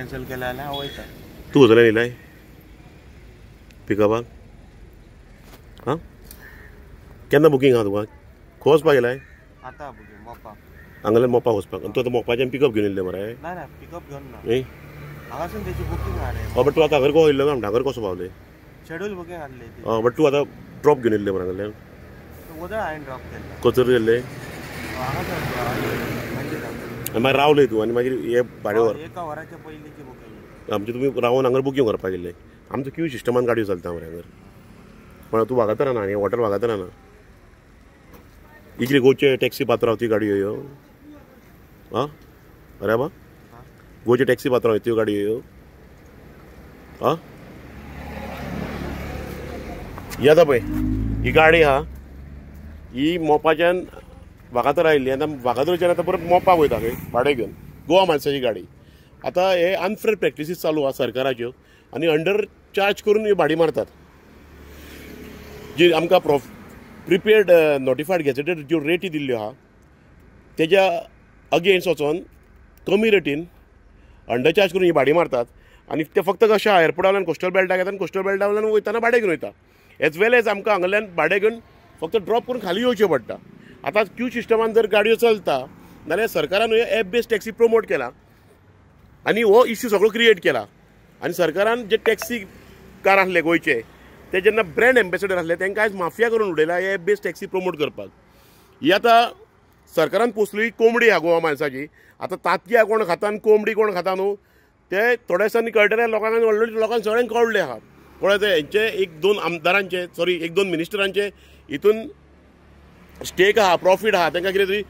Cancel केला जाल्यार हांव वयता. तूं वचले येयलाय पिकअपाक? आं, केन्ना बुकींग आहा तुका? खंय वचपाक येयलाय? आतां बुकींग मोपा. हांगाल्यान मोपा वचपाक. आनी तूं आतां मोपाच्यान पिकअप घेवन येयल्ले मरे? ना ना, पिकअप घेवन ना. हांगासून तेची बुकींग आहा रे. हय, बट तूं आतां हांगर कसो येयल्लो काय म्हणटा? हांगर कसो पावले? शेड्यूल बुकींग आहले. हय, बट तूं आतां ड्रॉप घेवन येयल्ले मरे हांगाल्यान? वदळ हांवें ड्रॉप केल्ले. कचर गेल्ले? हांगासर. आनी मागीर रावले तूं आनी मागीर हे भाडें व्हर. एका वराच्या पयलींची बुकींग. आमचे तुमी रावन हांगर बुकींग करपाक गेल्ले. आमचो क्यू सिस्टमान गाडयो चलता मरे हांगर. पण तूं वागातरा ना, हें हॉटेल वागातरा ना. इतली गोचे टॅक्सी पात्रांव ती गाडयो ह्यो. आं, अरे बा, गोचे टॅक्सी पात्रांव त्यो गाडयो ह्यो. आं, येता पळय ही गाडी आहा, ही मोपाच्यान वागातरा आयिल्ली. आतां वागातरच्यान आतां परत मोपाक वयता खंय भाडें घेवन. गोवा माणसाची गाडी. आतां हे अनफेर प्रॅक्टिसीस चालू आहा सरकाराच्यो आनी अंडर चार्ज करून ह्यो भाडी मारतात. जी आमकां प्रिपेड नोटिफायड गॅझेटेड ज्यो रेटी दिल्ल्यो आहा तेज्या अगेन्स्ट वचोन कमी रेटीन अंडर चार्ज करून ही भाडी मारतात. आनी ते फक्त कशें आहा, एअरपोर्टा वयल्यान कोस्टल बेल्टाक येता आनी कोस्टल बेल्टा वयल्यान वयतना भाडें घेवन वयता. एज वेल एज आमकां हांगाल्यान भाडें घेवन फक्त ड्रॉप करून खाली येवचें पडटा. आतां क्यू सिस्टमान जर गाडयो चलता जाल्यार सरकारान हे एप बेस्ड टॅक्सी प्रमोट केला आनी हो इश्यू सगळो क्रिएट केला. आनी सरकारान जे टॅक्सी कार आसले गोंयचे ते जेन्ना ब्रँड एम्बेसडर आसले तांकां आयज माफिया करून उडयला हे एप बेस्ड टॅक्सी प्रमोट करपाक. ही आतां सरकारान पोसली कोंबडी आहा गोवा माणसाची. आतां तांतयां कोण खाता आनी कोंबडी कोण खाता न्हू ते थोड्या दिसांनी कळटलें लोकांक. ऑलरेडी लोकांक सगळ्यांक कळ्ळें आहा. कळ्ळें हेंचे एक दोन आमदारांचे, सॉरी, एक दोन मिनिस्टरांचे हितून स्टेक आहा, प्रॉफीट आहा, तांकां कितें तरी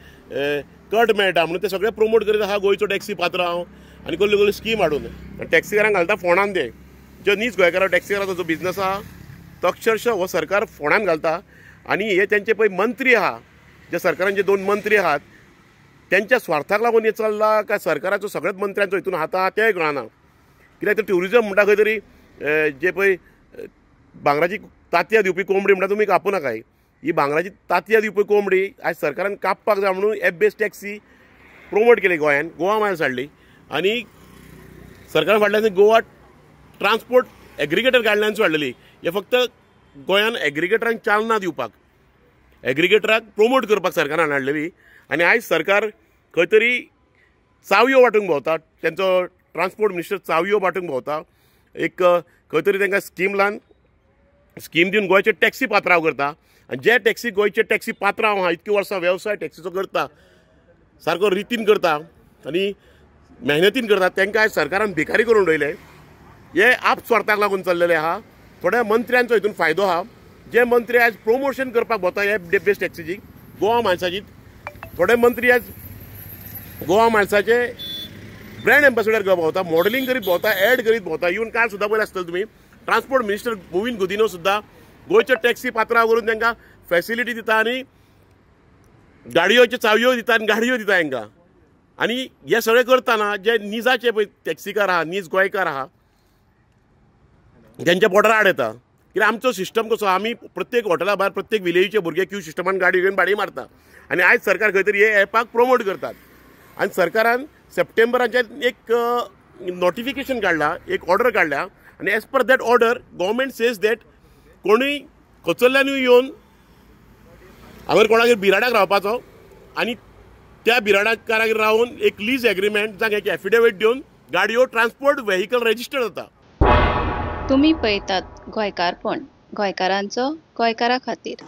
कट मेळटा म्हणून ते सगळे प्रमोट करीत आहा गोंयचो टॅक्सी पात्रांव आनी कसल्यो कसल्यो स्कीम हाडून. आनी टॅक्सीकारांक घालता फोंडान. ते जे नीज गोंयकारां टॅक्सीकारांचो जो बिजनस आहा तो अक्षरशः हो सरकार फोंडान घालता. आनी हे तेंचे पळय मंत्री आहा, जे सरकारान जे दोन मंत्री आहात तेंच्या स्वार्थाक लागून हें चल्लां काय सरकाराचो सगळ्याच मंत्र्यांचो हितून हात आहा तेंय कळना. कित्याक तर ट्युरिजम म्हणटा खंय तरी जे पळय भांगराची तांतयां दिवपी कोंबडी म्हणटा तुमी कापूं नाकाय. ही भांगराची तांतयां दिवपी कोंबडी आयज सरकारान कापपाक जाय म्हणून एप बेस्ड टॅक्सी प्रमोट केली गोंयान, गोवा मायल्स हाडली. आनी सरकारान फाटल्यान गोवा ट्रान्सपोर्ट एग्रिगेटर गायडलायन्स हाडलेली. हे फक्त गोंयान एग्रिगेटरांक चालना दिवपाक, एग्रिगेटराक प्रमोट करपाक सरकारान हाडलेली. आनी आयज सरकार खंय तरी चावयो वांटूंक भोंवता, तेंचो ट्रान्सपोर्ट मिनिस्टर चावयो वांटूंक भोंवता. एक खंय तरी तांकां स्कीम लावन स्कीम दिवन गोंयचे टॅक्सी पात्रांव करता. आनी जे टॅक्सी गोंयचे टॅक्सी पात्रांव आहा इतकी वर्सां वेवसाय टॅक्सीचो करता, सारको रितीन करता आनी मेहनतीन करता, तांकां आयज सरकारान भिकारी करून उडयले. हे आप स्वार्थाक लागून चल्लेले आहा. थोड्या मंत्र्यांचो हितून फायदो आहा. जे मंत्री आयज प्रमोशन करपाक भोंवता हे बेस्ट टॅक्सीची गोवा माणसाची, थोडे मंत्री आयज गोवा माणसाचे ब्रँड एम्बेसडर भोंवता, मॉडलिंग करीत भोंवता, एड करीत भोंवता. इवन काल सुद्दां पळयलें आसतलें तुमी, ट्रान्सपोर्ट मिनिस्टर मोविन गुदिन्हो सुद्दां गोंयच्यो टॅक्सी पात्रांव करून तांकां फॅसिलिटी दिता आनी गाडयोच्यो चावयो दिता आनी गाडयो दिता तांकां. आनी हे सगळें करतना जे निजाचे पळय टॅक्सीकार आहा, नीज गोंयकार आहा, तेंच्या बोर्डर आड येता. कित्याक आमचो सिस्टम कसो, आमी प्रत्येक हॉटेला भायर प्रत्येक विलेजीचे भुरगे क्यू सिस्टमान गाडी घेवन भाडी मारता. आनी आयज सरकार खंय तरी हे एपाक प्रमोट करतात. आनी सरकारान सप्टेंबराचें एक नोटिफिकेशन काडला, एक ऑर्डर काडल्या. आनी as per that order government says that कोणूय खचल्ल्यानूय येवन हांगर कोणागेर बिराडाक रावपाचो आनी त्या बिराडाकारागेर रावन एक लीज एग्रीमेंट जावं एक एफिडेवीट दिवन गाडयो ट्रान्सपोर्ट व्हेकल रजिस्टर जाता. तुमी पळयतात गोंयकारपण, गोंयकारांचो गोंयकारा खातीर.